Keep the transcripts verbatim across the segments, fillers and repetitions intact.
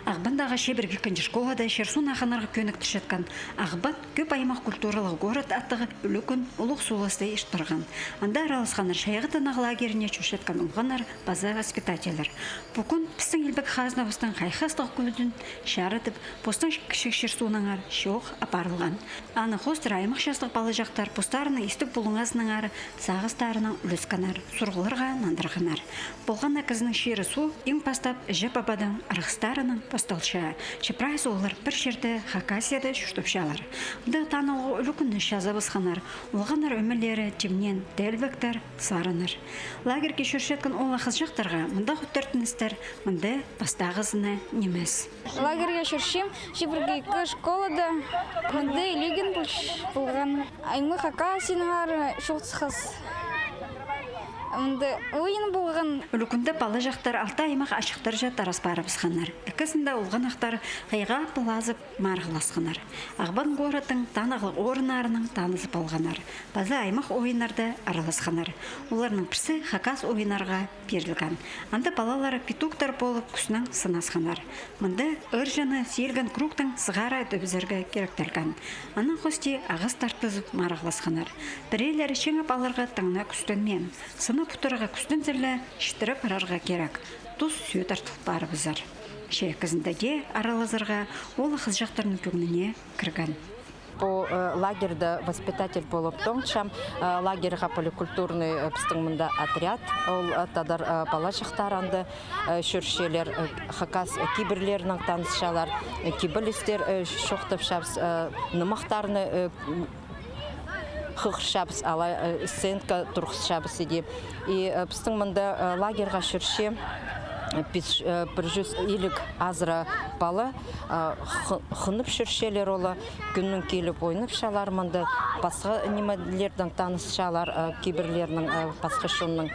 Ағбандағы чибіргі ікінҷі школада чир-суун ағынарға кӧніктірчеткен «Ағбан — кӧп аймах культуралығ город» аттығ ӱлӱкӱн улуғ суласты иртірген. Анда араласханнар чайғы тынағ лагеріне чӧрчеткен олғаннар паза воспитательлер. Пу кӱн пістің илбек хазнабыстың хайхастығ кӧдін чарыдып, постың кічіг чир-суунаңар чоох апарылған. Аны хоостыра аймах частығ палаҷахтар постарының истіг пулуңазынаңар сағыстарынаң ӱлескеннер, сурығларға нандырғаннар. Полған на кізінің чирі-суу иң пастап іҷе-пабаның ырғыстарынаң пасталча. Че прайзы олар пір чирде, Хакасияда чуртапчалар. Мында танығ ӱлӱкӱнні чазабысханнар. Олғаннар ӧмелері тимнеен, теелбектер, сарыннар. Лагерьге чӧрчеткен оолах-хызыҷахтарға мындағ ӱттертіністер мында пастағызына нимес. Лагерьге чӧрчем чибіргі ікі школада. Мында ӱлӱкӱн полған. Аймах Хакасиянаңар чоохтасхабыс. Мында ойын полған. Ӱлӱкӱнде палаҷахтар алты аймах ачыхтарҷа тарас парыбысханнар. Ікізінде олғанахтар хыйға пылазып марығласханнар. Ағбан городтың танығлығ орыннарынаң танызып алғаннар. Паза аймах ойыннарда араласханнар. Оларның пірсі хакас ойыннарға пирілген. Анда палалар петуктар полып кӱснең сынасханнар. Мында ырҷаны сиилген кругтаң сығара тӧбізерге киректелген. Анаң хости ағас тартызып марығласханнар. Пірелері чиңіп аларға тың на кӱстенмеен. Сынап утарға кӱстензелле, читіре парарға кирек. Тус сӧӧ тартыл парыбызар. Че ікізінде дее аралазарға оолах-хызыҷахтарның кӧңніне кірген. Пу, э, лагерьда воспитатель полып тоғынчам. Э, лагерьға поликультурный, э, пістің мында отряд, ол, э, тадар, э, палаҷахтар анда, э, чӧрчелер, э, хакас, э, кибірлерінең танысчалар, э, кибелістер, э, чоохтапчабыс, э, нымахтарны, э, м, хығырчабыс, алай, э, сценка турғысчабыс иди. И, э, пістің мында, э, лагерьға чӧрче, э, пис-, э, пір чӱс илиг азыра пала, э, хы-, хынып чӧрчелер олар, кӱннің киліп ойнапчалар мында, пасха нимелердең танысчалар, э, кибірлернең, э, пасха чонның.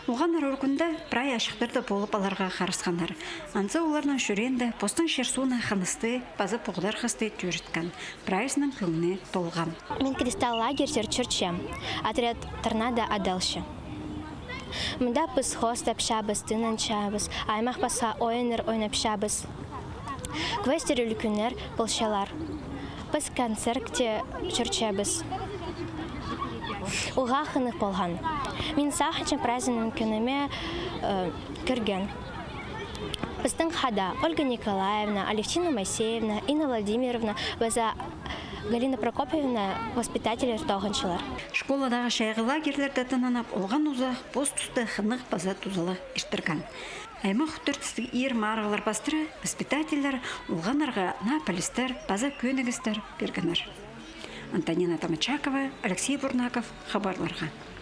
Олғаннар ӱлӱкӱнде прай ачыхтарда полып аларға харысханнар. Анзы оларның чӱреенде постың чир-сууна хынысты паза поғдархасты тӧріткен. Прайзының кӧңні толған. Мин «Кристалл» лагерьзер чӧрчем. Отряд «Торнадо» адалча. Мында піс хоостапчабыс, тынанчабыс, аймах пасха ойыннар ойнапчабыс. Квестер, ӱлӱкӱннер полчалар. Піс концертке чӧрчебіс. Уғаа хынығ полған. Мин сағынчам, прайзының кӧңніме, э, кірген. Пістің хада Ольга Николаевна, Алевтина Моисеевна, Инна Владимировна паза Галина Прокопьевна воспитательлер тоғынчалар. Школадағы чайғы лагерьлерде тынанып, олған узах пос туста хынығ паза тузалығ иртірген. Аймах ӱттертістіг иир марығлар пастыра воспитательлер олғаннарға наа пілістер паза кӧнігістер пиргеннер. Антонина Томачакова, Алексей Бурнаков, хабарларға.